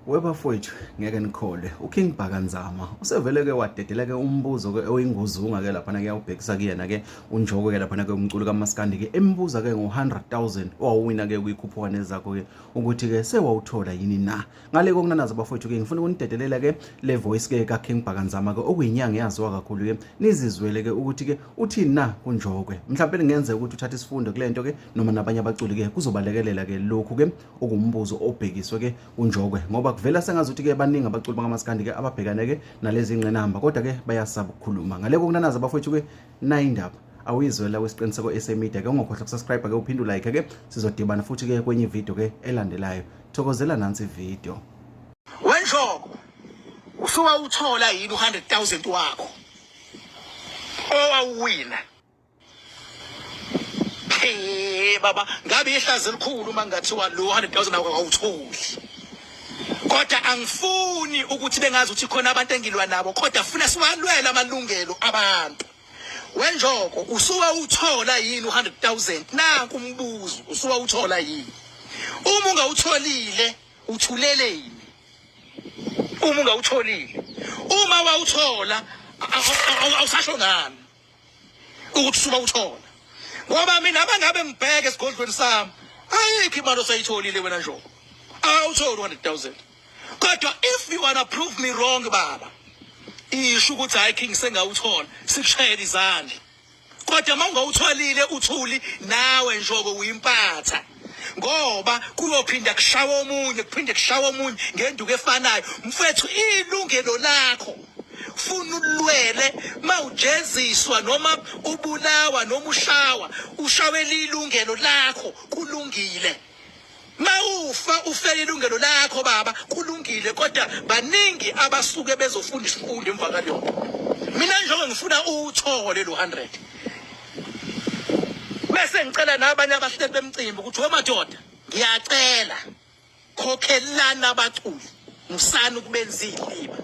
Webafowethu ngeke nikholwe uKing Bhaka Nzama usevele ke wadedela ke umbuzo ke oyinguzunga ke laphana ke awubhekisa kuyena ke uNjoko ke laphana ke umculi kaMaskandi ke embuza ke ngo-100,000 owawuwina ke kwikhuphuka nezakho ke ukuthi ke sewawuthola yini na. Ngale kokunanaza bafowethu ke ngifuna ukunidedelela ke le voice ke kaKing Bhaka Nzama ke okuyinyanga eyaziwa kakhulu ke nizizwele ke ukuthi ke uthini na kuNjokwe. Mhlawumbe kungenzeka ukuthi uthathe isifundo kule nto ke noma nabanye abaculi ke kuzobalekelela ke lokhu ke okumbuzo obhekiswe ke uNjokwe ngoba kuvela sengazuthi ke baningi abaculi bakamaskandi ke ababhekane ke nalezi ngqinamba kodwa ke bayasaba ukukhuluma. Ngale kokunanaza bafowethu ke nayi indaba awuyizwela kwisiqiniseko SA Media ke ungakhohlwa ukusubscribe ke uphinde ulike ke sizodibana futhi ke kwenye video ke elandelayo. Thokozela nansi video. Wenjoko usuwawuthola yini u-100,000 wakho owawuwina? Hey baba, ngabe ihlazo elikhulu uma ngathiwa lo 100,000 awutholi. Kodwa angifuni ukuthi bengazi ukuthi khona abantu engilwa nabo, kodwa funa siwalwele amalungelo abantu. Wenjoko usuwawuthola yini u-100,000? Nanku umbuzo, usuwawuthola yini? Uma ungawutholile uthulele yini? Uma ungawutholile, uma wawuthola awusasho ngani ukuthi usuba uthola? Ngoba mina abangabe ngibheke esigodlweni sami ayikho imali osayitholile wena Njoko, awutholi 100,000. Kodwa if you wanna prove me wrong baba, isho ukuthi hayi king sengawuthola, sikushayela izandla. Kodwa uma ungawutholile uthuli nawe Njoko uyimpatha, ngoba kuyophinda kushawa omunye, kuphinde kushawa omunye ngenduku efanayo. Mfethu, ilungelo lakho funa ulwele. Mawujeziswa noma ubulawa noma ushawa, ushawela ilungelo lakho, kulungile. Mawufa ufela ilungelo lakho baba, kulungile. Kodwa baningi abasuke bezofunda isifundo emva kalokho. Mina njengoba ngifuna uwuthole lo 100, bese ngicela nabanye abahleli bemcimbi ukuthi wemadoda, ngiyacela khokhelana abaculi, musani ukubenza iy'liba.